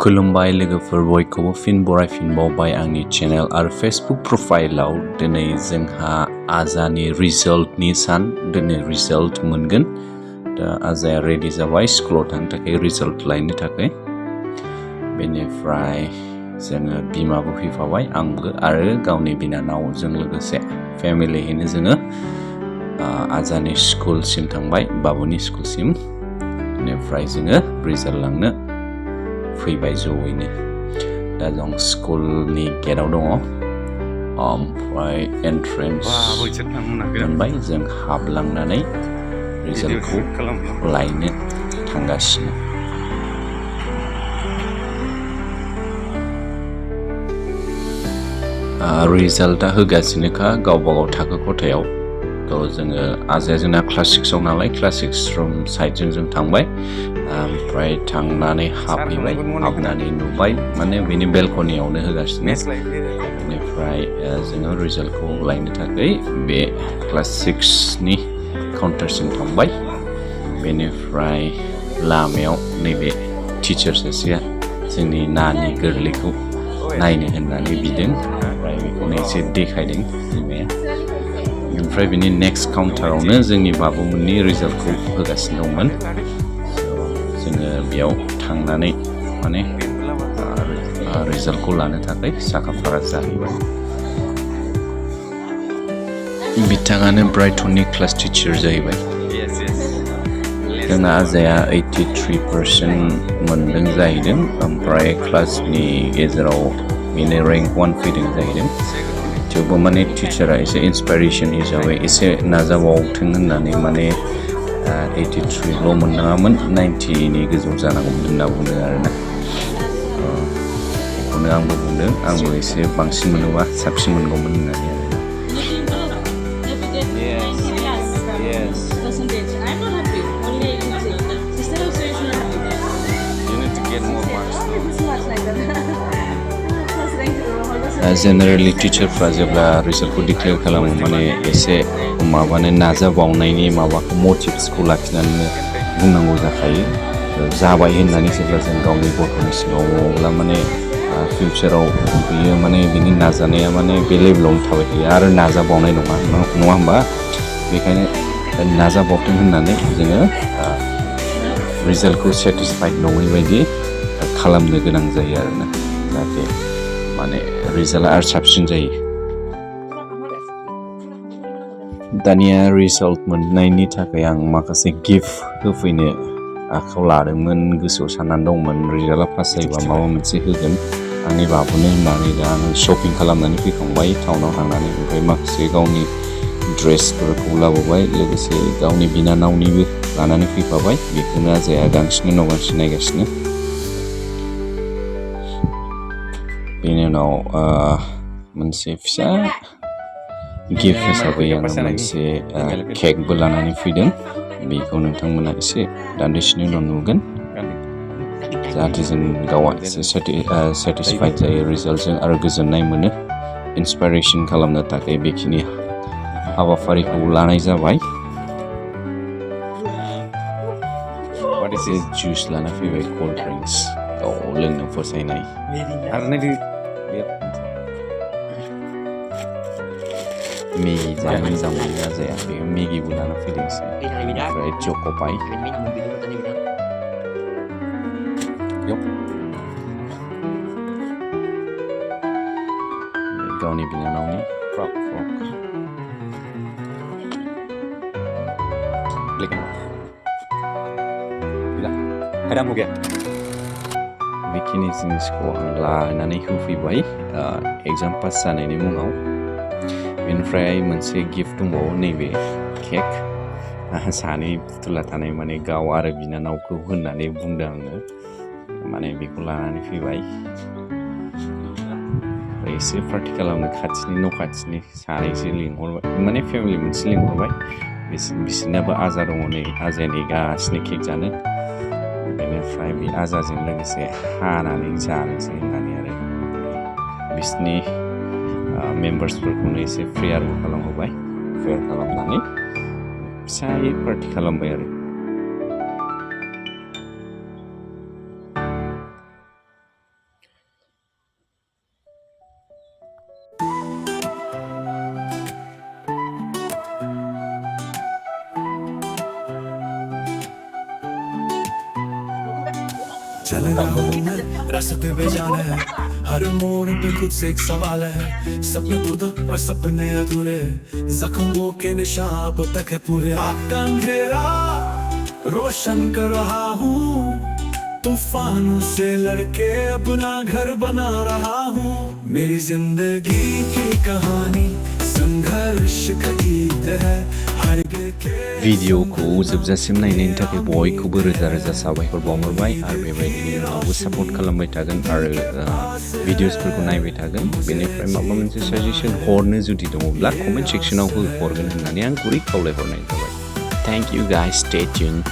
खुलुमबाय लोगोफोर बयखौबो फिन बरायफिनबावबाय आंनि चेनेल आरो फेसबुक प्रफाइलाव दिनै जोंहा आजानि रिजाल्टनि सान दिनै रिजाल्ट मोनगोन दा आजाया रेडि जाबाय स्कुलाव थांनो थाखाय रिजाल्ट लायनो थाखाय बेनिफ्राय जोङो बिमाबो फैफाबाय आंबो आरो गावनि बिनानावजों लोगोसे फेमिलियैनो जोङो आजानि स्कुलसिम थांबाय बाबुनि स्कुलसिम बेनिफ्राय जोङो रिजाल्ट लांनो फैबाय जयैनो दा जों स्कुलनि गेटआव दङ ओमफ्राय एन्ट्रेन्स मोनबाय जों हाबलांनानै रिजाल्टखौ लायनो थांगासिनो रिजाल्टआ होगासिनोखा गावबा गाव थाखो खथायाव जोङो आजाया जोंना क्लास 6आव नालाय क्लास 6 रुम साइडजों जों थांबाय ओमफ्राय थांनानै हाबहैबाय हाबनानै नुबाय माने बेनि बेलकनियावनो होगासिनो बेनिफ्राय जोङो रिजाल्टखौ लायनो थाखाय बे क्लास 6नि काउन्टारसिम थांबाय बेनिफ्राय लामायाव नैबे टिचार सासेया जोंनि नानि गोरलैखौ नायनो होननानै बिदों ओमफ्राय बेखौनो एसे देखायदों बिमाया ओमफ्राय बिनि नेक्स्ट काउन्टारावनो जोंनि बाबुमोननि रिजाल्टखौ होगासिनो दंमोन जोङो बेयाव थांनानै माने रिजाल्टखौ लानो थाखाय साखाफारा जाहैबाय बिथाङानो ब्राइटननि क्लास टिचार जाहैबाय जोंना आजाया 83% मोनदों जाहैदों ओमफ्राय क्लासनि गेजेराव बेनो रेंक 1 फैदों जाहैदों थेवबो माने टिचारा एसे इन्सपाइरेसन हिसाबै एसे नाजाबावथों होननानै माने 83ल' मोननाङामोन 90नि गोजौ जानांगौमोन होनना बुंदों आरोना बेखौनो आंबो बुंदों आंबो एसे बांसिन मोनोबा साबसिन मोनगौमोन होननानै जेनेरेलि टिचारफ्रा जेब्ला रिजाल्टखौ डिक्लेयार खालामो माने एसे माबानो नाजाबावनायनि माबाखौ मटिभ्सखौ लाखिनानै बुंनांगौ जाखायो जाबाय होननानै जेब्ला जों गावनि गथ'नि सिगाङाव अब्ला माने फिउचाराव बियो माने बिनि नाजानाया माने बे लेभेलावनो थाबाय थायो आरो नाजाबावनाय नङा होमबा बेखायनो नाजाबावथों होननानै जोङो रिजाल्टखौ सेटिसफाइड नङै बायदि खालामनो गोनां जायो आरोना जाहाथे माने रिजाल्टआ आरो साबसिन जायो दानिया रिजाल्ट मोननायनि थाखाय आं माखासे गिफ्ट होफैनो आखायाव लादोंमोन गोसोआव साननानै दंमोन रिजाल्टआ पास जायोबा माबा मोनसे होगोन आंनि बाबुनो होननानै दा आं शपिं खालामनानै फैखांबाय टाउनाव थांनानै ओमफ्राय माखासे गावनि ड्रेसफोरखौ लाबोबाय लोगोसे गावनि बिनानावनिबो लानानै फैफाबाय बेखौनो आजाया गांसेनो उनाव गांसे नायगासिनो बेनि उनाव मोनसे फिसा गिफ्ट हिसाबै आङो मोनसे केकबो लानानै फैदों बेखौ नोंथांमोना एसे दान्दिसेनि उनाव नुगोन जाहाथे जों गावआ एसे सेटिसफाइड जायो रिजाल्टजों आरो गोजोननाय मोनो इन्सपाइरेसन खालामनो थाखाय बेखिनि हाबाफारिखौ लानाय जाबाय एसे जुइस लाना फैबाय कल्ड ड्रिंक्स गाव लोंनो फसायनाय मेगि जानो मोजां मोनो आजाया बे मेगिबो लाना फैदों एसे ओमफ्राय चक'पाइ गावनि बिनानावनि फ्रक बेखिनि जिनिसखौ आं लानानै होफैबाय एगजाम पास जानायनि मुङाव बेनिफ्राय मोनसे गिफ्ट दंबावो नैबे केक सानै फुथुला थानाय माने गाव आरो बिनानावखौ होननानै बुंदों आङो माने बेखौ लानानै फैबाय एसे पार्टि खालामनो खाथिनि न' खाथिनि सानैसो लिंहरबाय माने फेमिलि मोनसे लिंहरबाय बिसोरनाबो आजा दङ नै आजाया नेगासिनो केक जानो बेनिफ्राय बे आजाजों लोगोसे हानानै जानोसै होननानै आरो बिसोरनि मेम्बार्सफोरखौनो एसे प्रेयारबो खालामहोबाय प्रेयार खालामनानै फिसायै पार्टि खालामबाय आरो चल रहा हूँ मैं रास्ते पे जाना है हर मोड़ पे खुद से एक सवाल है सपने खुद और सपने अधूरे जख्मों के निशान अब तक है पूरे आपका अंधेरा रोशन कर रहा हूँ तूफानों से लड़के अपना घर बना रहा हूँ मेरी जिंदगी की कहानी संघर्ष का गीत है भिडिअखौ जोबजासिम नायनायनि थाखाय बयखौबो रोजा रोजा साबायखर बावहरबाय आरो बेबायदिनो उनावबो सापर्ट खालामबाय थागोन आरो भिडिअसफोरखौ नायबाय थागोन बेनिफ्राय माबा मोनसे साजेसन हरनो जुदि दङब्ला कमेन्ट सेक्सनाव हरगोन होननानै आं गुरै खावलायहरनाय जाबाय thank you guys stay tuned